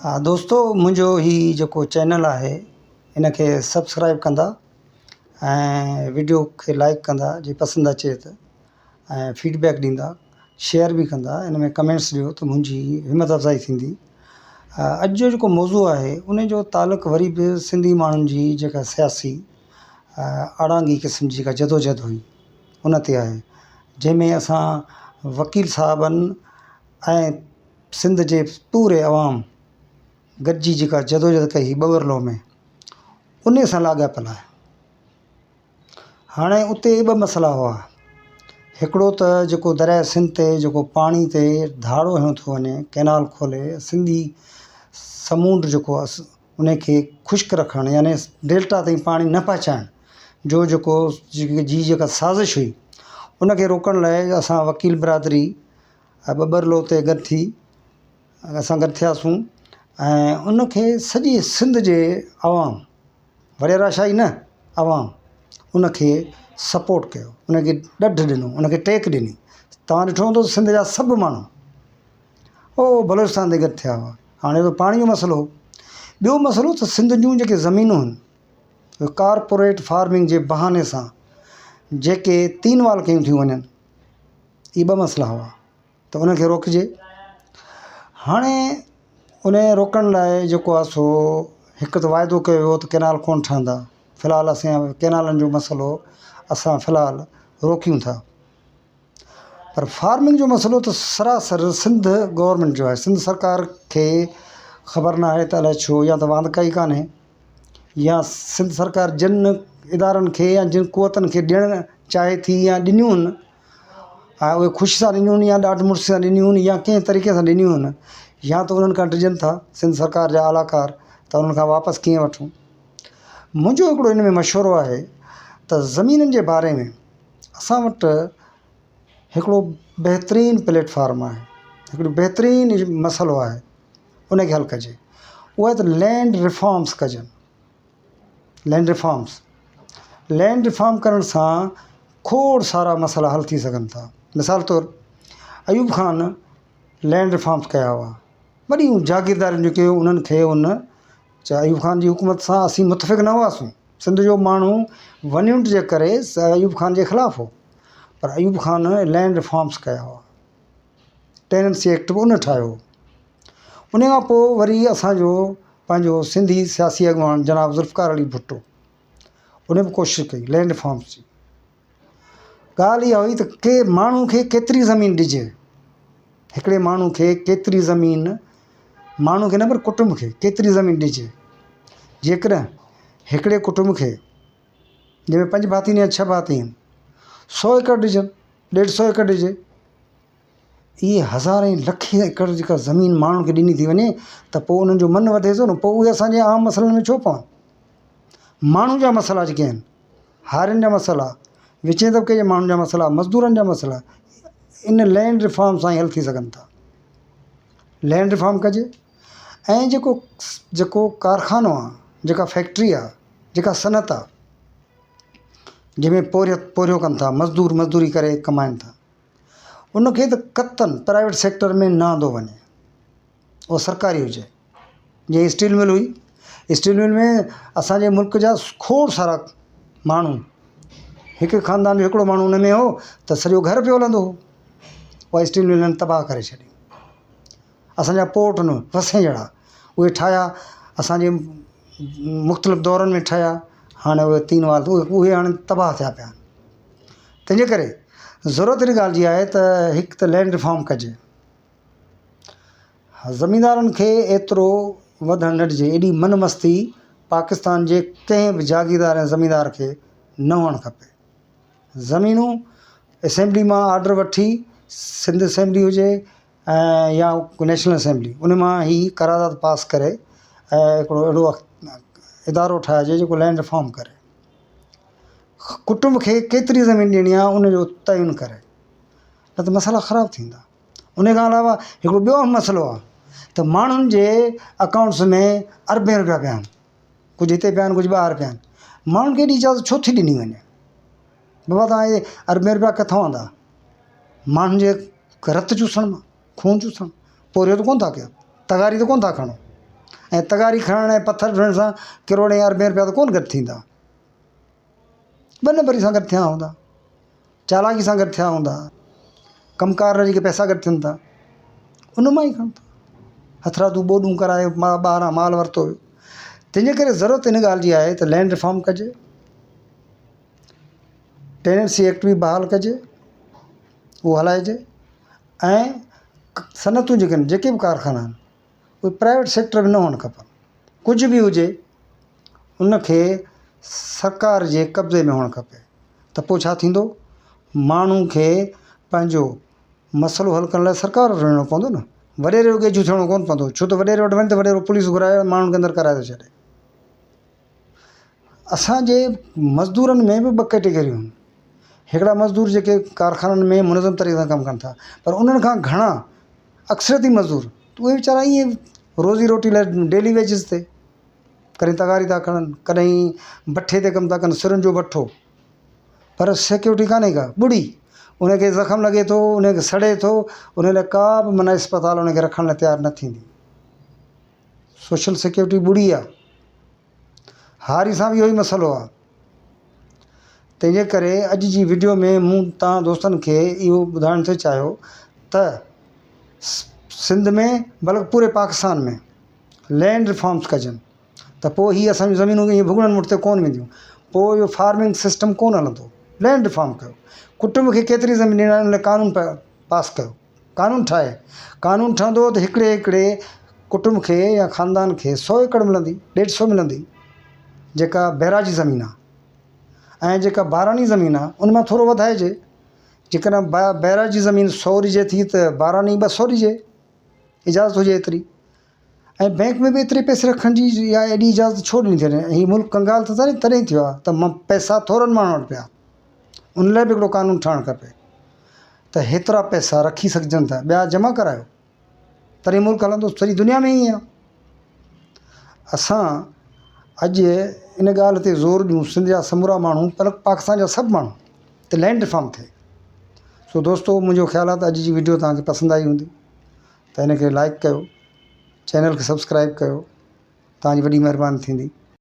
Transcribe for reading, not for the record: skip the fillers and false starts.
ها دوستو منهنجو هي جيڪو چينل آهي ان کي سبسڪرائب ڪندا ۽ وڊيو کي لائڪ ڪندا جي پسند اچي ته ۽ فيڊ بيڪ ڏيندا شيئر به ڪندا ان ۾ ڪمينٽس ڏيو ته منهنجي همت افزائي ٿيندي اڄ جو جيڪو موضوع آهي ان جو تعلق وري به سنڌي ماڻهن جي جيڪا سياسي اڙانگي قسم جي جيڪا جدوجهد هئي ان تي آهي جنهن ۾ اسان وڪيل صاحبن ۽ سنڌ جي پوري عوام گڏجي جيڪا جدوجهد ڪئي هئي ٻٻرلوء ۾ انهي سان لاڳاپيل آهي. هاڻي اتي ٻه مسئلا هئا هڪڙو ته جيڪو درياء سنڌ تي جيڪو پاڻي تي ڌاڙو هنيو ٿو وڃي ڪئنال کولي سنڌي سمنڊ جيڪو آهي ان کي خشڪ رکڻ يعني ڊيلٽا تائين پاڻي نه پهچائڻ جو جيڪو جي جيڪا سازش هئي ان کي روڪڻ لاء اسان وڪيل برادري ۽ ٻٻرلوء تي گڏ ٿي اسان گڏ ٿياسون ۽ ان کي سڄي سنڌ جي عوام وڏيرا شاهي نه عوام ان کي سپورٽ ڪيو ان کي ڏڍ ڏنو ان کي ٽيڪ ڏني توهان ڏٺو هوندو سنڌ جا سڀ ماڻهو او بلوچستان تي گڏ ٿيا هئا هاڻي ته پاڻي جو مسئلو هو ٻيو مسئلو ته سنڌ جون جيڪي زمينون آهن ڪارپوريٽ فارمنگ جي بهاني سان جيڪي تين وال ڪيون ٿيون وڃن اهي ٻه مسئلا هئا ته ان کي روڪجي. هاڻي ان کي روڪڻ لاء جيڪو آهي سو هڪ ته واعدو ڪيو ويو ته ڪئنال ڪونه ٺهندا في الحال اسان ڪئنالن جو مسئلو اسان في الحال روڪيون ٿا پر فارمنگ جو مسئلو ته سراسر سنڌ گورنمينٽ جو آهي سنڌ سرڪار کي خبر نه آهي ته الائي ڇو يا ته واندڪائي ڪانهي يا سنڌ سرڪار جن ادارن کي يا جن قوتن کي ڏيڻ چاهي ٿي يا ڏنيون آهن ۽ اهي خوشي سان ڏنيون آهن يا ڏاڍ مڙسي سان ڏنيون آهن يا ڪنهن طريقي سان ڏنيون آهن يا ته انهن کان ڊڄن ٿا سنڌ سرڪار جا اعليٰ ڪار ته انهن کان واپس ڪيئن وٺون منهنجو هڪڙو ان ۾ مشورو آهي ته زمينن جي باري ۾ اسان وٽ هڪڙو بهترين پليٽ فارم آهي هڪڙو بهترين مسئلو آهي ان کي حل ڪجي اهو آهي ته لينڊ ريفارمس ڪجن لينڊ ريفارمس لينڊ ريفارم ڪرڻ سان کوڙ سارا مسئلا حل ٿي سگهن ٿا مثال طور ايوب خان لينڊ ريفارمس ڪيا هئا وڏيون جاگيرداريون جيڪي انهن کي ان چاهي ايوب خان جي حڪومت سان اسين متفق نه هئاسون سنڌ جو ماڻهو ون يونٽ جي ڪري ايوب خان جي خلاف هو پر ايوب خان لينڊ ريفارمس ڪيا هئا ٽيننسي ايڪٽ به ان ٺاهيو هو. ان کان پوء وري اسان جو پنهنجو سنڌي سياسي اڳواڻ جناب ذوالفقار علي ڀٽو ان به ڪوشش ڪئي لينڊ ريفارمس جي. ڳالهه اها هئي ته ڪي ماڻهو کي ڪيتري زمين ڏجي، هڪڙي ماڻهو کي ڪيتري زمين، ماڻهو کي نه پر ڪٽنب کي ڪيتري زمين ڏجي. جيڪڏهن هڪڙي ڪٽنب کي جنهن ۾ پنج ڀاتي آهن يا ڇهه ڀاتي آهن سو ايڪڙ ڏجن، ڏيڍ سو ايڪڙ ڏجي. اهي هزارين لکين ايڪڙ جيڪا زمين ماڻهن کي ڏني ٿي وڃي ته پوء انهن جو من وڌي ٿو نه پوء اهي اسان جي عام مسئلن ۾ ڇو پون؟ ماڻهن جا مسئلا جيڪي آهن هارين جا مسئلا وچين طبقي جي ماڻهن جا مسئلا مزدورن جا مسئلا ان لينڊ ريفارم سان ئي حل ٿي سگهن ٿا لينڊ ريفارم ڪجي ۽ جيڪو جيڪو ڪارخانو آهي جيڪا فيڪٽري آهي جيڪا صنعت آهي جنهن ۾ پورهيت پورهيو ڪن ٿا مزدور مزدوري ڪري ڪمائن ٿا ان کي ته قطعاً پرائيويٽ سيڪٽر ۾ نه آندو وڃي اهو سرڪاري هجي جيئن اسٽيل مل هئي اسٽيل مل ۾ اسانجي ملڪ جا کوڙ سارا ماڻهو هڪ خاندان جو هڪڙو ماڻهو ان ۾ هو ته سڄو گهر پيو هلندو هو اها اسٽيل مل هنن تباهه ڪري ڇڏي اسانجا پورٽ آهن وسين جهڙا اهي ٺاهيا اسانجي مختلف دورن ۾ ٺهيا هاڻي اهي تين وال اهي هاڻي تباهه ٿيا پيا آهن تنهنجي ڪري ضرورت ان ڳالهه جي آهي ته هڪ ته لينڊ ريفارم ڪجي. زميندارن کي ايترو وڌڻ نه ڏجي، ايڏي من مستي پاڪستان جي ڪنهن به جاگيردار ۽ زميندار کي نه هئڻ کپي. زمينون اسيمبلي مان آرڊر وٺي سنڌ اسيمبلي هجي ۽ يا نيشنل اسيمبلي ان مان هي قرارداد پاس ڪري ۽ هڪڙو اهڙو ادارو ٺاهجي جيڪو لينڊ ريفارم ڪري. ڪٽنب کي ڪيتري زمين ڏيڻي آهي ان جو تعين ڪري نه ته مسئلا خراب ٿيندا ان کان علاوه هڪڙو ٻيو اهم مسئلو آهي ته ماڻهن جي اڪائونٽس ۾ اربين روپيا پيا آهن ڪجهه هتي پيا آهن ڪجهه ٻاهر پيا آهن ماڻهن کي ايڏي اجازت ڇو ٿي ڏني وڃي بابا توهان اهي اربين روپيا ڪٿان آندا ماڻهن جي رت چوسڻ مان خون چوسڻ پورهيو ته ڪونه ٿا ڪيو تغاري ته ڪونه ٿا کڻو. ۽ تغاري کڻڻ ۽ پٿر ڍوئڻ سان ڪروڙين اربين روپيا ته ڪونه گڏ ٿيندا. ٻه نمبري سان گڏ ٿيا هوندا، چالاڪي سان گڏ ٿيا هوندا، ڪم ڪار لاء جيڪي پئسا گڏ ٿين ٿا ان مان ئي کڻن ٿا. هٿرادو ٻوڏون ڪرائي ٻاهران مال ورتو ويو. تنهنجي ڪري ضرورت ان ڳالهه جي آهي ته لينڊ ريفارم ڪجي، ٽيننسي ايڪٽ به بحال ڪجي، اهو هلائجي ۽ صنعتون جيڪي آهن جيڪي به ڪارخانا آهن اهي پرائيويٽ سيڪٽر ۾ نه هئڻ کپن. ڪجهه به هجي ان کي سرڪار جي قبضي ۾ هئڻ کپي ته پوء ڇا ٿيندو ماڻهو کي پنهنجو مسئلو حل ڪرڻ لاء سرڪار وٽ وڃڻو پوندو نه وڏيري جو ڳيجهو ٿيڻو ڪونه پوندو ڇو ته وڏيري وٽ وڃ ته وڏيرو پوليس گهرائي ماڻهن کي اندر ڪرائي ٿو ڇڏي اسانجي مزدورن ۾ به ٻه ڪيٽيگريون آهن هڪڙا مزدور جيڪي ڪارخانن ۾ منظم طريقي سان ڪم ڪن ٿا پر انهن کان گهڻا اڪثريتي مزدور ته اهي ويچارا ائين روزي روٽي لاء ڊيلي ويجز تي ڪڏهن تغاري ٿا کڻن ڪڏهن بٺي تي ڪم ٿا ڪن سرن جو بٺو پر سيڪيورٽي ڪانهي ڪا ٻڙي ان کي زخم لڳي ٿو ان کي سڙي ٿو ان لاء ڪا به معنيٰ اسپتال ان کي رکڻ لاء تيار نه ٿيندي سوشل سيڪيورٽي ٻڙي آهي هاري سان به اهو ئي مسئلو آهي تنهن جي ڪري اڄ جي وڊيو ۾ مون توهان دوستن کي اهو ٻڌائڻ ٿي چاهيو ته سنڌ ۾ بلڪ پوري پاڪستان ۾ لينڊ ريفارمس ڪجن ته پوء هي اسان جون زمينون ائين ڀڳڙن مٺ تي ڪونه وينديون پوء اهو فارمنگ سسٽم ڪونه هلندو لينڊ ريفارم ڪيو ڪٽنب کي ڪيتري زمين ڏيڻا ان لاء قانون پاس ڪيو قانون ٺاهي. قانون ٺهندو ته هڪڙي هڪڙي ڪٽنب کي يا خاندان کي سو ايڪڙ ملندي، ڏيڍ سو ملندي، جيڪا بئراجي زمين آهي ۽ جيڪا باراني زمين آهي ان مان ٿورو وڌائجي. جيڪڏهن بئراجي زمين سو ڏجي ٿي ته باراني ٻه سو ڏجي، اجازت هجي ايتري. ۽ بئنڪ ۾ به ايتري پئسي رکڻ جي يا ايڏي اجازت ڇو ڏني ٿي وڃي؟ هي ملڪ ڪنگال ته تڏهن ٿيو آهي ته پئسا ٿورن ماڻهن وٽ پيا. ان لاء به هڪڙو قانون ٺهڻ کپي ته هيترا پئسا رکي سگهجن ٿا ٻيا جمع ڪرايو تڏهن ملڪ هلندو سڄي دنيا ۾ ائين آهي اسان اڄ ان ڳالهه تي زور ڏيون سنڌ جا سمورا ماڻهو بلڪ پاڪستان جا سڀ ماڻهو ته لينڊ ريفارم ٿئي سو دوستو منهنجو خيال آهي ته اڄ جي وڊيو توهان کي پسند آئي هوندي ته ان کي لائڪ ڪيو چينل کي سبسڪرائب ڪيو توهان جي وڏي مهرباني ٿيندي.